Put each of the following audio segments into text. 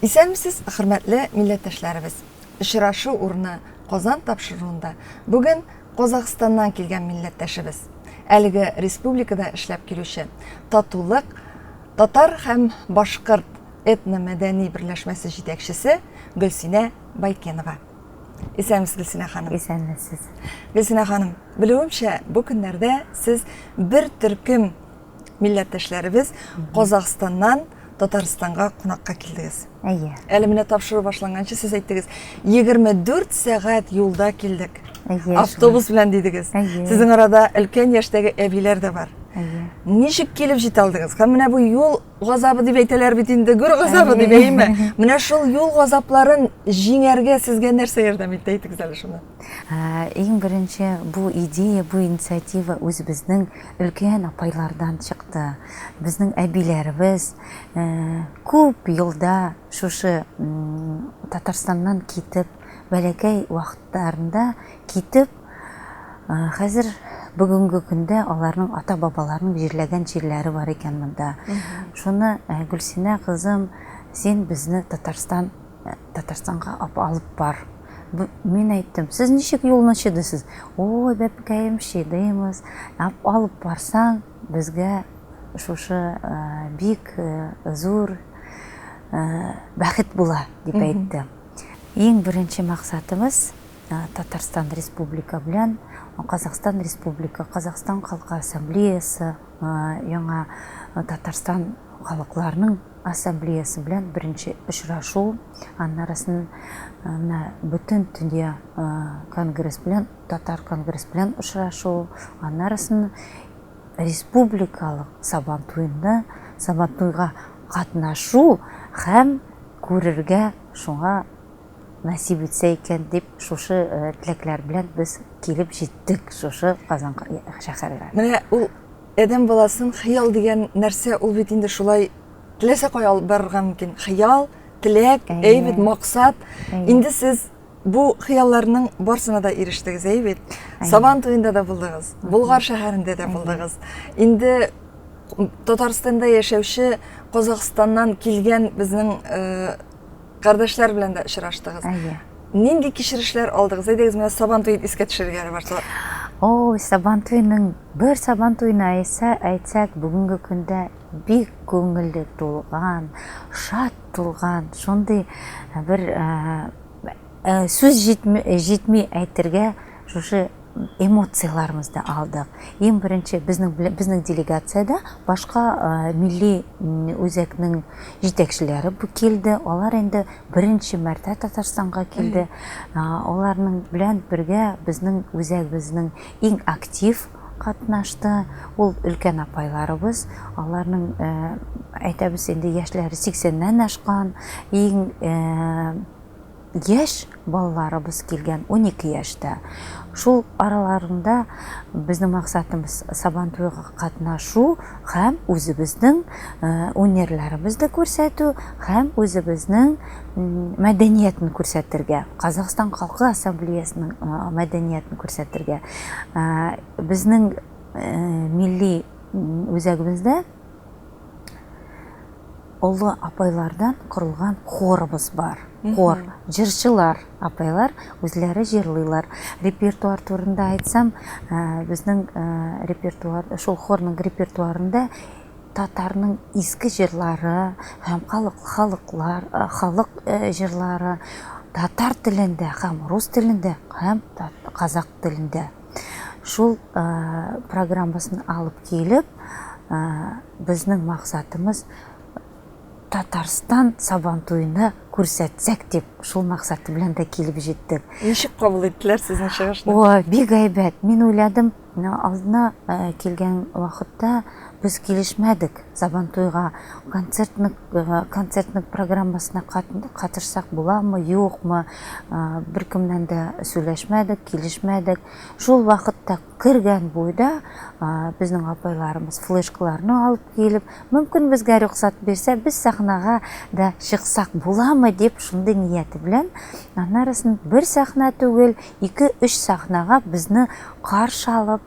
Исәнмесез, хөрмәтле милләттәшләребез! Очрашу урыны Казан тапшыруында бүген Казахстаннан килгән милләттәшебез, әлеге республикада эшләп килүче Татулык татар һәм башкорт этномәдәни берләшмәсе җитәкчесе Гөлсинә Байкенова. Исәнмесез, Гөлсинә ханым. Исәнмесез. Гөлсинә ханым, белүемчә, бу көннәрдә сез бер төркем милләттәшләребез Казахстаннан Татарстанга кунакка килдегез. Әйе. Әле менә тапшыру башланганчы сез әйттегез, 24 сәгать юлда килдек. Әйе. Автобус белән дидегез. Әйе. Сезнең арада өлкән яшьтәге әбиләр дә бар. Әйе. Ничек килеп җитә алдыгыз? Һәм менә бу юл газабы дип әйтәләр бит инде, гүр газабы дип, әйеме? Менә шул юл газапларын җиңәргә сезгә нәрсә ярдәм итте, әйтегез әле шуны. Иң беренче бу идея, бу инициатива үзебезнең өлкән апайлардан чыкты. Безнең әбиләребез күп елда шушы Татарстаннан китеп, бәләкәй вакытларында китеп, Хәзер бүгенге көндә аларның ата-бабаларының җирләгән җирләре бар икән монда. Шуны, Гөлсинә кызым, син безне Татарстан Татарстанга алып бар. Мин әйттем, сез ничек юлны чыдыйсыз? Ой, бәбкәем, чыдыймыз. Алып барсаң, безгә шушы бик зур бәхет була, дип әйтте. Иң беренче максатыбыз Татарстан Республика белән Казахстан Республика, Казахстан халкы ассамблеясы, яңа Татарстан халыкларының ассамблеясы белән беренче очрашу, аннарысын менә бөтен дөнья конгресс белән, татар конгресс белән очрашу, аннарысын республикалык Сабантуйны, Сабантуйга катнашу һәм күрергә шуңа насип итсә икән дип шушы теләкләр белән без килеп җиттек шушы Казан шәһәренә. Менә ул адәм баласын хыял дигән нәрсә ул бит инде шулай теләсә кая алып барырга мөмкин. Хыял, теләк, әйбит, максат. Инде сез бу хыялларның барсына да ирештегез, әй бит. Сабан туенда да булдыгыз, Болгар шәһәрендә дә булдыгыз. Инде Татарстанда яшәүче Казахстаннан килгән безнең Кардәшләр белән дә очраштыгыз. Әйе. Нинди кичерешләр алдыгыз? Әйдәгез, менә Сабан туен искә төшерергә әле барса. Ой, Сабан туеның бер Сабан туена әйтсә, әйтсәк, бүгенге көндә бик күңелле тулган, шат тулган, шундый бер сүз җитми, җитми әйтергә шушы эмоцияләребезне алдык. Иң беренче безнең безнең делегациядә башка милли үзәкнең җитәкчеләре килде. Алар инде беренче мәртә Татарстанга килде. Аларның белән бергә безнең үзәгебезнең иң актив катнашты. Ул өлкән апайларыбыз. Аларның әйтәбез инде яшьләре 80-нән ашкан. Иң Яшь балаларыбыз килгән, 12 яшьтә. Шул араларында безнең максатыбыз Сабантуйга катнашу һәм үзебезнең өнерләребезне күрсәтү һәм үзебезнең мәдәниятен күрсәтергә, Казахстан халкы ассамблеясының мәдәниятен күрсәтергә. Безнең милли үзәгебездә Олы апайлардан корылган хорыбыз бар. Хор, җырчылар, апайлар үзләре җырлыйлар. Репертуар турында әйтсәм, безнең репертуар, шул хорның репертуарында татарның иске җырлары һәм халык, халыклар, халык җырлары татар телендә һәм рус телендә һәм казак телендә. Шул программасын алып килеп, безнең максатымыз Татарстан Сабантуена күрсәтсәк дип, шул максаты белән дә килеп җиттек. Ничек кабул иттеләр сезнең чыгышны? Ой, бик әйбәт. Мин уйладым, алдына килгән вакытта без килешмәдек Сабантуйга. Концертны, концертның программасына катышсак буламы, юкмы? Беркемнән дә сөйләшмәдек, килешмәдек. Шул вакытта Кергән буйда безнең апайларыбыз флешкаларны алып килеп, мөмкин безгә рөхсәт бирсә, без сәхнәгә дә чыксак буламы дип, шундый нияте белән, аннарысын бер сәхнә түгел, ике-өч сәхнәгә безне каршы алып,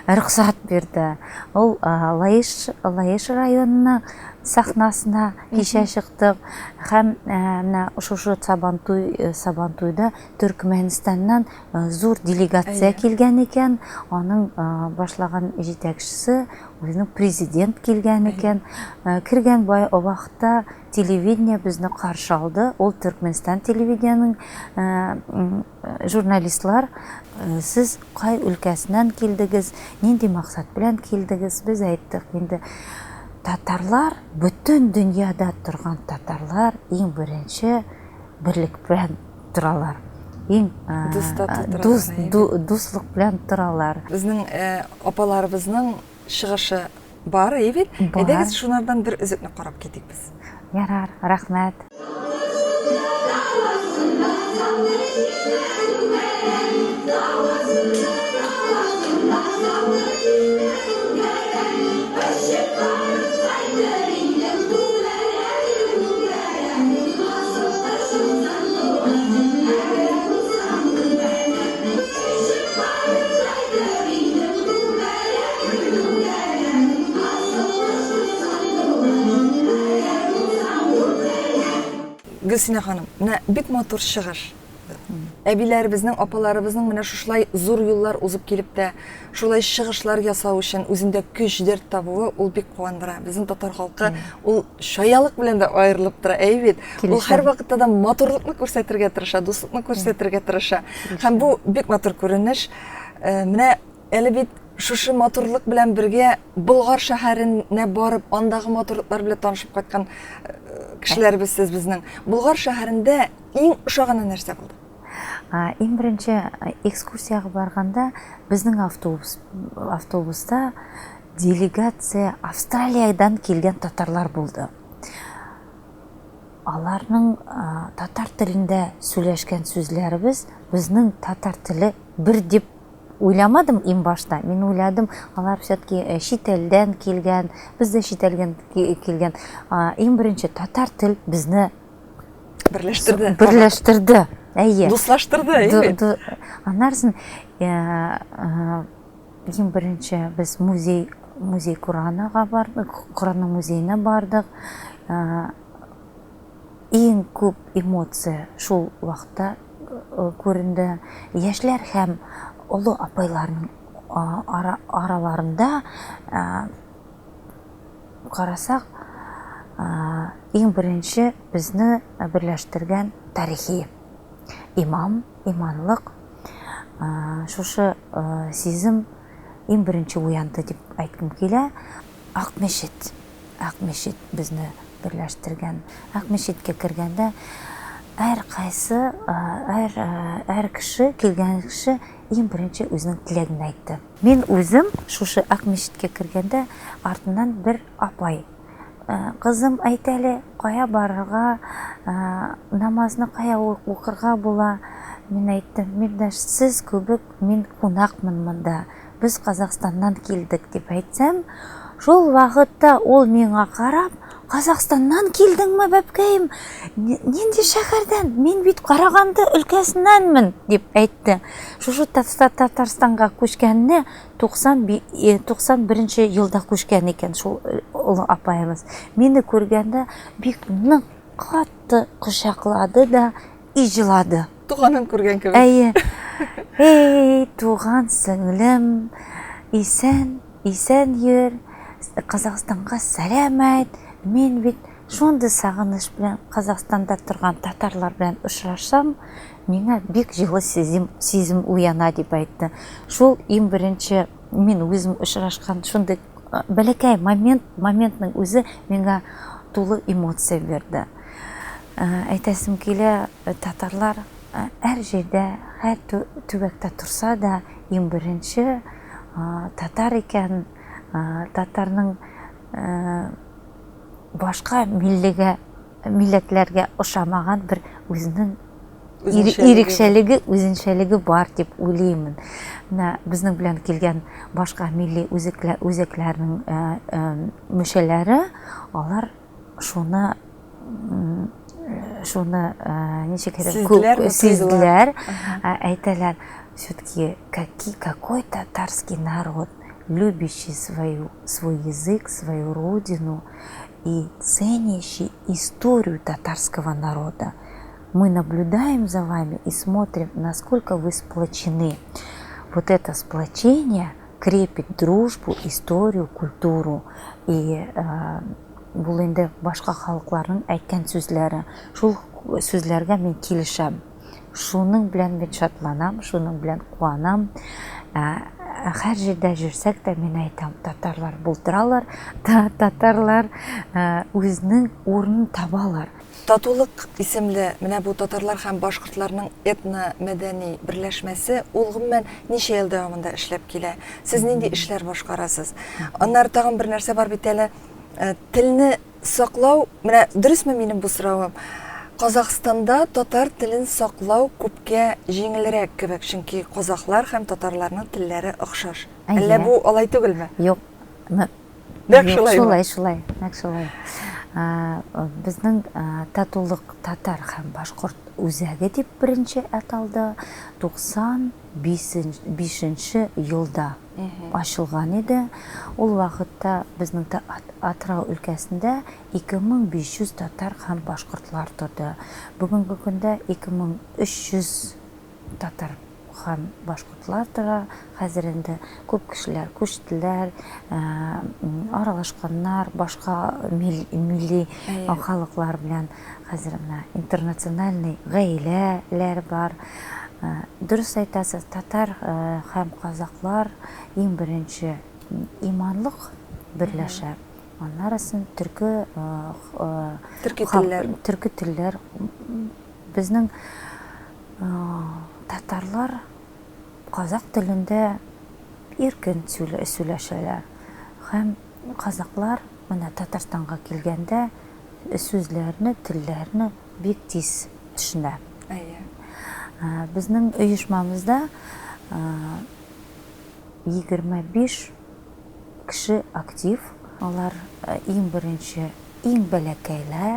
рөхсәт бирде. Ул Лаеш, Лаеш районына сәхнәсенә кичә чыктык. Һәм менә шушы Сабантуй, Сабантуйда Төркмәнстаннан зур делегация килгән икән. Аның башлаган җитәкчесе үзенең президент килгән икән. Кергән вакытта телевидение безне каршы алды. Ул Төркмәнстан телевидениенең журналистлар, сез кай өлкәсеннән килдегез, нинди максат белән килдегез? Без әйттек, инде татарлар, бөтен дөньяда торган татарлар иң беренче берлек белән торалар. Иң дус, дуслык белән торалар. Безнең апаларыбызның чыгышы бар, әйе бит? Әйдәгез, шунардан бер өзекне карап китик без. Ярар, рәхмәт. Гөлсинә ханым, менә бик матур чыгыш. Әбиләребезнең, апаларыбызның менә шушылай зур юллар узып килеп тә, шулай чыгышлар ясау өчен үзендә көч, дәрт табуы ул бик куандыра. Безнең татар халкы ул чаялык белән дә аерылып тора, әй бит. Ул һәрвакытта да матурлыкны күрсәтергә тырыша, дуслыкны күрсәтергә тырыша. Һәм бу бик матур күренеш. Э, менә әле бит шушы матурлык белән бергә Болгар шәһәренә барып, андагы матурлыклар белән танышып кайткан э, кешеләрбез сез безнең. Болгар шәһәрендә иң ошаганы нәрсә булды? Иң беренче экскурсиягә барганда безнең автобус автобуста делегация Австралиядән килгән татарлар булды. Аларның татар телендә сөйләшкән сүзләребез безнең татар теле бер дип уйламадым иң башта. Мин уйладым, алар все-таки э, чит илдән килгән, без дә чит илдән килгән. Иң беренче татар тел безне берләштерде. Берләштерде. Әйе. Дуслаштырды, әйе. Аннан соң э, э, Иң беренче без музей, музей Коранага бардык, Коранның музеена бардык. Иң күп эмоция шул вакытта күренде. Яшьләр һәм олы апайларның араларында карасак, иң беренче безне берләштергән тарихи имам, иманлык, Шушы сизем иң беренче уянды дип әйткем килә. Ак мәчет, Ак мәчет безне берләштергән. Ак мәчеткә кергәндә һәркайсы, һәр, һәр кеше, килгән кеше иң беренче үзенең теләген әйтте. Мин үзем шушы Ак мәчеткә кергәндә артыннан бер апай Кызым, әйт әле, кая барырга, намазны кая укырга була? Мин әйттем, мин дә сез кебек, мин кунакмын монда. Без Казахстаннан килдек, дип әйтсәм, шул вакытта ул миңа карап, Казахстаннан килдеңме, бәбкәем? Нинди шәһәрдән? Мин бит Караганды өлкәсеннәнмен, дип әйтте. Шушы Татарстанга күчкәнне 91 нче елда күчкән икән шул олы апаебыз. Мине күргәндә бик нык катты кочаклады да и җылады. Туганын күргән кебек. Әйе. Эй, туган сеңлем, исән, исән йөр. Казахстанга сәлам әйт. Мин бит шундый сагыныш белән Казахстанда торган татарлар белән очрашсам, Миңа бик җылы сизем, сизем уяна, дип әйтте. Шул иң беренче мин үзем очрашкан шундый бәләкәй момент, моментның үзе миңа тулы эмоция бирде. Әйтәсем килә, татарлар һәр җирдә, һәр төбәктә торса да, иң беренче татар икән, татарның башка миллегә милләтләргә ошамаган бер үзенең ирекчәлеге, үзенчәлеге бар дип уйлыймын. Менә безнең белән килгән башка милли үзәкләрнең э, э, мөшәләре, алар шуны шуны э, ничек сизделәр, сизделәр, әйтәләр, все-таки какой татарский народ, любящий свою, свой язык, свою родину. и ценящий историю татарского народа. Мы наблюдаем за вами и смотрим, насколько вы сплочены. Вот это сплочение крепит дружбу, историю, культуру. И бу инде башка халыкларның әйткән сүзләре. Шул сүзләргә мин килешәм. Шуның белән мин шатланам, шуның белән куанам. Һәр җирдә йөрсәк тә, мин әйтәм, татарлар булдыралар, татарлар үзенең урынын табалар. Татулык исемле менә бу татарлар һәм башкортларның этно-мәдәни берләшмәсе ул гомумән ничә ел дәвамында эшләп килә? Сез нинди эшләр башкарасыз? Аннары тагын бер нәрсә бар бит әле, телне саклау, менә дөресме минем бу соравым? Казахстанда татар телен саклау күпкә җиңелрәк кебек, чөнки казахлар һәм татарларның телләре охшаш. Әллә бу алай түгелме? Юк. Нәкъ шулай. Шулай, шулай, нәкъ шулай. Безнең Татулык татар һәм башкорт үзәге дип беренче аталды 95 нче елда. Ачылган иде. Ул вакытта безнең Атырау өлкәсендә 2500 татар һәм башкортлар торды. Бүгенге көндә 2300 татар һәм башкортлар тора. Хәзер инде күп кешеләр күчтеләр, аралашканнар башка милли халыклар белән. Хәзер менә интернациональный гаиләләр бар. Дөрес әйтәсез, татар һәм казаклар иң беренче иманлык берләшә. Аннарысын төрке төрки телләр. Төрки телләр. Безнең татарлар казак телендә иркен сөйләшәләр. Һәм казаклар менә Татарстанга килгәндә сүзләрне, телләрне бик тиз төшенә. Әйе. Безнең оешмабызда 25 кеше актив. Алар иң беренче иң бәләкәйләр,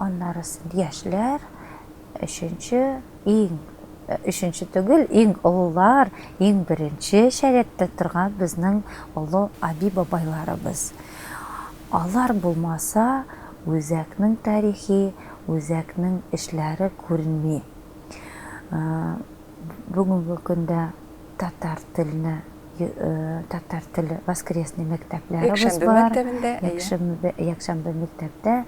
аннарысын яшьләр, өченче иң өченче түгел, иң олылар, иң беренче шәрәттә торган безнең олы әби-бабайларыбыз. Алар булмаса, үзәкнең тарихи, үзәкнең эшләре күренми. Бүгенге көндә татар телне, татар теле воскресный мәктәпләребез бар. Мәктәбендә, якшәмбе, якшәмбе мәктәптә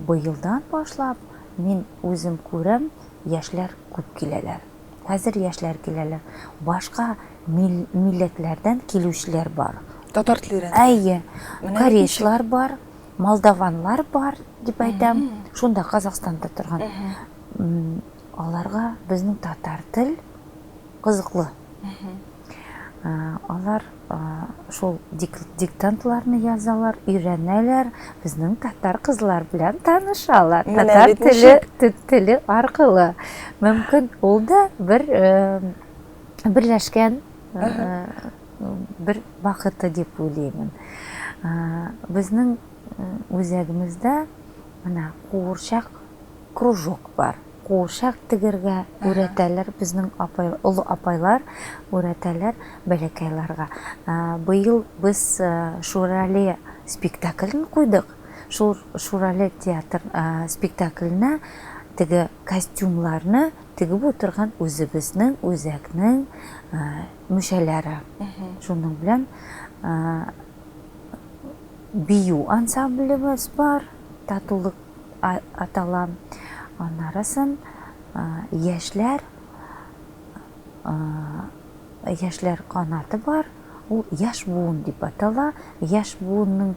быелдан башлап мин үзем күрәм, яшьләр күп киләләр. Хәзер яшьләр киләләр. Башка милләтләрдән килүчеләр бар. Татар теле өйрәнергә. Әйе. Корейцлар бар, молдаванлар бар дип әйтәм. Шунда Казахстанда торган. Аларга безнең татар тел кызыклы. Алар шул диктантларны язалар, өйрәнәләр, безнең татар кызлар белән танышалар. Татар теле, теле аркылы. Мөмкин, ул да бер берләшкән бер вакыты дип уйлыймын. Безнең үзәгемездә менә куырчак кружок бар. Куырчак тегергә үрәтәләр безнең апай, олы апайлар үрәтәләр бәләкәйларга. Быел без Шурале спектаклен куйдык. Шул Шурале театр спектакленә теге костюмларны тегеп утырган үзебезнең үзәкнең мөшәләре. Шуның белән бию ансамблебез бар, Татулык атала. Аннарысын яшьләр яшьләр канаты бар. Ул яшь буын дип атала. Яшь буынның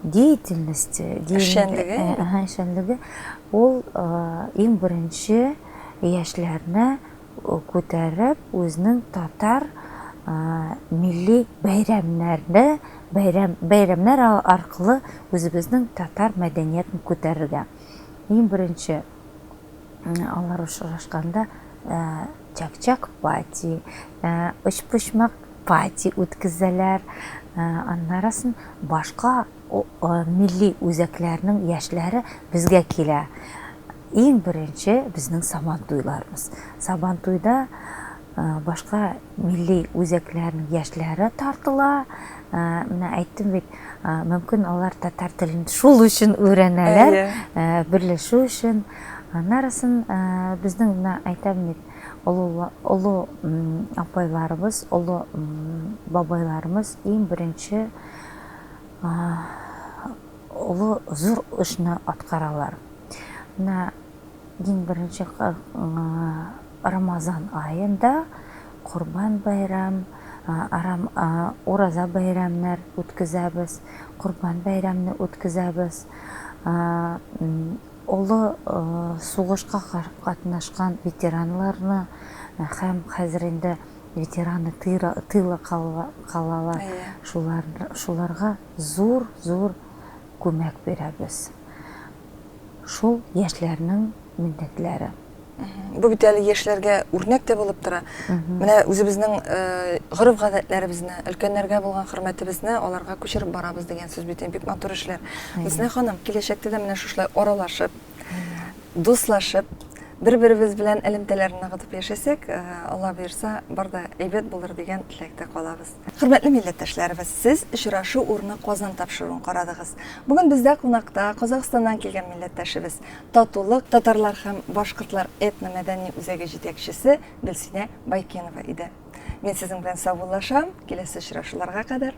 деятельности, эшчәнлеге, эшчәнлеге ул иң беренче яшьләрне күтәреп, үзенең татар милли бәйрәмнәрне, бәйрәм, бәйрәмнәр аркылы үзебезнең татар мәдәниятен күтәрергә. Иң беренче алар очрашканда чак-чак пати, өчпочмак пати үткезәләр. Аннарысын башка милли үзәкләрнең яшьләре безгә килә. Иң беренче безнең Сабантуйларыбыз. Сабантуйда башка милли үзәкләрнең яшьләре тартыла. Менә әйттем бит, мөмкин алар татар телен шул өчен өйрәнәләр, берләшү өчен. Анарасын безнең менә әйтәм бит, олы олы апайларыбыз, олы бабайларыбыз иң беренче олы зур эшне аткаралар. Менә Иң беренче Рамазан аенда Корбан бәйрәм, арам, Ураза бәйрәмнәр үткезәбез, Корбан бәйрәмне үткезәбез. Олы сугышка катнашкан ветеранларны һәм хәзер инде ветераны тыла калалар, шулар, шуларга зур-зур күмәк бирәбез. Шул яшьләрнең мендәтләре. Бу бит әле яшьләргә үрнәк тә булып тора. Менә үзебезнең гореф-гадәтләребезне, өлкәннәргә булган хөрмәтебезне аларга күчереп барабыз дигән сүз бит инде, бик матур эшләр. Гөлсинә ханым, киләчәктә дә менә шушылай аралашып, дуслашып, бер-беребез белән элемтәләрне ныгытып яшәсәк, Алла боерса, бар да әйбәт булыр дигән теләктә калабыз. Хөрмәтле милләттәшләребез, сез Очрашу урыны Казан тапшыруын карадыгыз. Бүген бездә кунакта Казахстаннан килгән милләттәшебез, Татулык татарлар һәм башкортлар этно-мәдәни үзәге җитәкчесе Гөлсинә Байкенова иде. Мин сезнең белән саубуллашам, киләсе очрашуларга кадәр.